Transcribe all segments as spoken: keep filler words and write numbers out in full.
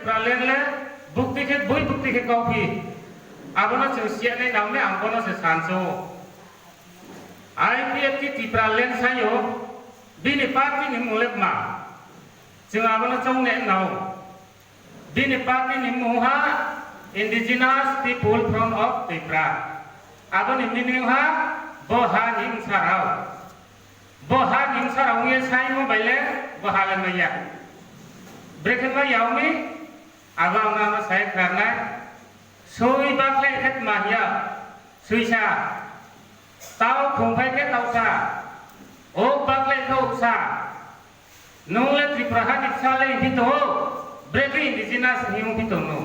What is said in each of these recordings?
Tipraland le bukti khe bui bukti khe kauphi. Abono chwng siyanai nangni ang bono se sanso. I P F T Tipraland sayo bini party ni mung le ma. Chwng abono chongnai nao. Bini party ni mung ha Indigenous People Front of Tripura. Aboni meaning ha bo ha ni bwsarao. Bo ha ni bwsarao wngye saimo baile bo ha le maya. Brekhe maya wngwi abo ang ano sai kharnai. Sui bakle khet mahya. Suisa. Tao khumphai khe taosa. Ok bakle khe oksa. Nwng le Tripura ha ni bwsa le wngphi tongo, brekhe indigenous hwnwi wngphi tongo.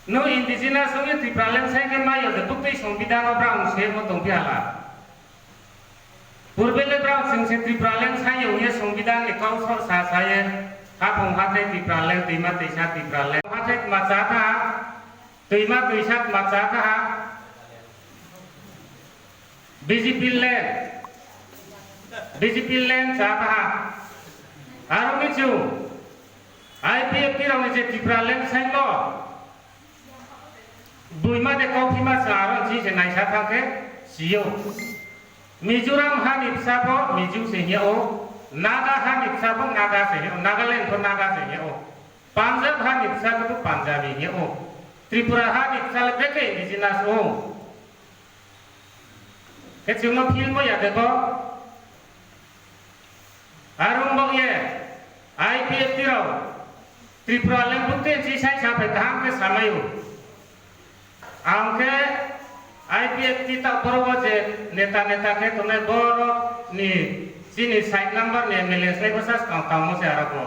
Nwng indigenous wngwi Tipraland sai khe mayo de buktwi Songbidan o brang se mo tongphi hala. Purbe le brang chwng se Tipraland sai wngye Songbidan ni kau sor sa saye haphung hathai Tipraland twima twisa Tipraland hathai ma cha kha. Twima twisa ma cha kha ha. B J P land. B J P land cha kha ha. Aro michu. I P F T rok ni je Tipraland saimo. Buima de kau phima cha aro chi se naisa thang khe sio. Mizoram ha ni bwsa bo Mizo se hia o. Naga ha ni bwsa bo Naga se hia o. Nagaland bo Naga se hia o. Punjab ha ni bwsa khe bo Punjabi hia o. Tripura ha ni bwsa le beke indigenous o. Khe chwngno film o ya de bo. Arung bok ye I P F T rok Tripura le bukte chi sai sa phai kaham khe samai o. Ang khe I P F T ta borok o je neta neta khe tongnai borok ni chini side number ni M L A sai bwsa skang tangmo se aro bo.